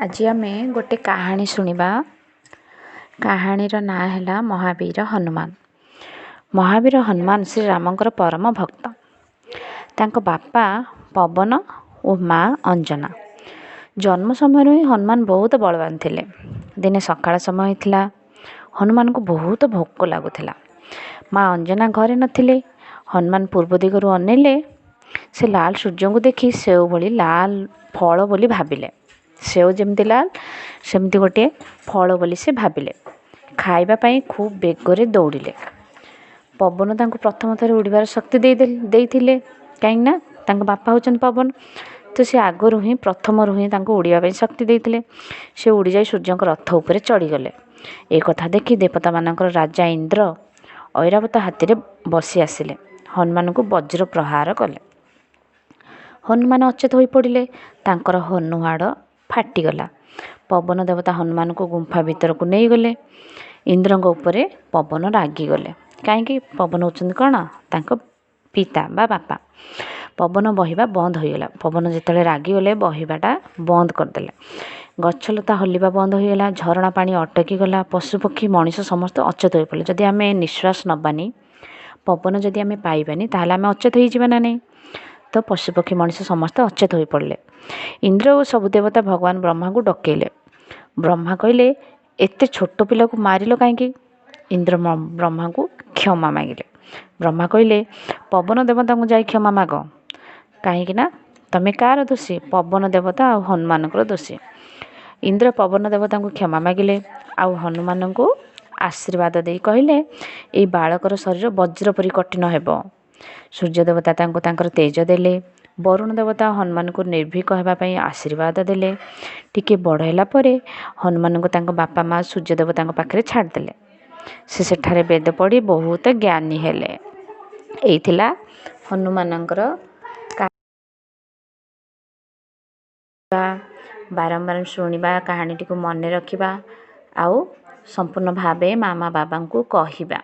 ଆଜି ଆମେ ଗୋଟେ କାହାଣୀ ଶୁଣିବା। କାହାଣୀର ନାଁ ହେଲା ମହାବୀର ହନୁମାନ। ମହାବୀର ହନୁମାନ ଶ୍ରୀରାମଙ୍କର ପରମ ଭକ୍ତ। ତାଙ୍କ ବାପା ପବନ ଓ ମା ଅଞ୍ଜନା। ଜନ୍ମ ସମୟରୁ ହିଁ ହନୁମାନ ବହୁତ ବଳବାନ ଥିଲେ। ଦିନେ ସକାଳ ସମୟ ହେଇଥିଲା, ହନୁମାନଙ୍କୁ ବହୁତ ଭୋକ ଲାଗୁଥିଲା। ମା ଅଞ୍ଜନା ଘରେ ନଥିଲେ। ହନୁମାନ ପୂର୍ବ ଦିଗରୁ ଅନେଇଲେ। ସେ ଲାଲ ସୂର୍ଯ୍ୟଙ୍କୁ ଦେଖି ସେଓ ଭଳି ଲାଲ ଫଳ ବୋଲି ଭାବିଲେ। ସେଓ ଯେମିତି ଲାଲ, ସେମିତି ଗୋଟିଏ ଫଳ ବୋଲି ସେ ଭାବିଲେ। ଖାଇବା ପାଇଁ ଖୁବ୍ ବେଗରେ ଦୌଡ଼ିଲେ। ପବନ ତାଙ୍କୁ ପ୍ରଥମ ଥର ଉଡ଼ିବାର ଶକ୍ତି ଦେଇଥିଲେ, କାହିଁକିନା ତାଙ୍କ ବାପା ହେଉଛନ୍ତି ପବନ। ତ ସେ ଆଗରୁ ହିଁ, ପ୍ରଥମରୁ ହିଁ ତାଙ୍କୁ ଉଡ଼ିବା ପାଇଁ ଶକ୍ତି ଦେଇଥିଲେ। ସେ ଉଡ଼ିଯାଇ ସୂର୍ଯ୍ୟଙ୍କ ରଥ ଉପରେ ଚଢ଼ିଗଲେ। ଏ କଥା ଦେଖି ଦେବତାମାନଙ୍କର ରାଜା ଇନ୍ଦ୍ର ଐରାବତ ହାତୀରେ ବସି ଆସିଲେ। ହନୁମାନଙ୍କୁ ବଜ୍ର ପ୍ରହାର କଲେ। ହନୁମାନ ଅଚେତ ହୋଇପଡ଼ିଲେ। ତାଙ୍କର ହନୁହାଡ଼ ଫାଟିଗଲା। ପବନ ଦେବତା ହନୁମାନଙ୍କୁ ଗୁମ୍ଫା ଭିତରକୁ ନେଇଗଲେ। ଇନ୍ଦ୍ରଙ୍କ ଉପରେ ପବନ ରାଗିଗଲେ। କାହିଁକି? ପବନ ହେଉଛନ୍ତି କ'ଣ? ତାଙ୍କ ପିତା ବା ବାପା। ପବନ ବହିବା ବନ୍ଦ ହୋଇଗଲା। ପବନ ଯେତେବେଳେ ରାଗିଗଲେ, ବହିବାଟା ବନ୍ଦ କରିଦେଲେ। ଗଛଲତା ହଲିବା ବନ୍ଦ ହୋଇଗଲା। ଝରଣା ପାଣି ଅଟକି ଗଲା। ପଶୁପକ୍ଷୀ, ମଣିଷ ସମସ୍ତେ ଅଚେତ ହୋଇପଡ଼ିଲେ। ଯଦି ଆମେ ନିଶ୍ୱାସ ନେବାନି, ପବନ ଯଦି ଆମେ ପାଇବାନି, ତାହେଲେ ଆମେ ଅଚେତ ହେଇଯିବା ନା ନାହିଁ? ତ ପଶୁପକ୍ଷୀ, ମଣିଷ ସମସ୍ତେ ଅଚେତ ହୋଇପଡ଼ିଲେ। ଇନ୍ଦ୍ର ଓ ସବୁ ଦେବତା ଭଗବାନ ବ୍ରହ୍ମାଙ୍କୁ ଡକେଇଲେ। ବ୍ରହ୍ମା କହିଲେ, "ଏତେ ଛୋଟ ପିଲାକୁ ମାରିଲ କାହିଁକି?" ଇନ୍ଦ୍ର ବ୍ରହ୍ମାଙ୍କୁ କ୍ଷମା ମାଗିଲେ। ବ୍ରହ୍ମା କହିଲେ, "ପବନ ଦେବତାଙ୍କୁ ଯାଇ କ୍ଷମା ମାଗ।" କାହିଁକି ନା ତମେ କାହାର ଦୋଷୀ? ପବନ ଦେବତା ଆଉ ହନୁମାନଙ୍କର ଦୋଷୀ। ଇନ୍ଦ୍ର ପବନ ଦେବତାଙ୍କୁ କ୍ଷମା ମାଗିଲେ ଆଉ ହନୁମାନଙ୍କୁ ଆଶୀର୍ବାଦ ଦେଇ କହିଲେ, "ଏଇ ବାଳକର ଶରୀର ବଜ୍ର ପରି କଠିନ ହେବ।" ସୂର୍ଯ୍ୟ ଦେବତା ତାଙ୍କୁ ତାଙ୍କର ତେଜ ଦେଲେ। ବରୁଣ ଦେବତା ହନୁମାନଙ୍କୁ ନିର୍ଭୀକ ହେବା ପାଇଁ ଆଶୀର୍ବାଦ ଦେଲେ। ଟିକେ ବଡ଼ ହେଲା ପରେ ହନୁମାନଙ୍କୁ ତାଙ୍କ ବାପା ମା' ସୂର୍ଯ୍ୟ ଦେବତାଙ୍କ ପାଖରେ ଛାଡ଼ିଦେଲେ। ସେ ସେଠାରେ ବେଦ ପଢ଼ି ବହୁତ ଜ୍ଞାନୀ ହେଲେ। ଏଇ ଥିଲା ହନୁମାନଙ୍କର। ବାରମ୍ବାର ଶୁଣିବା, କାହାଣୀଟିକୁ ମନେ ରଖିବା ଆଉ ସମ୍ପୂର୍ଣ୍ଣ ଭାବେ ମାମା ବାବାଙ୍କୁ କହିବା।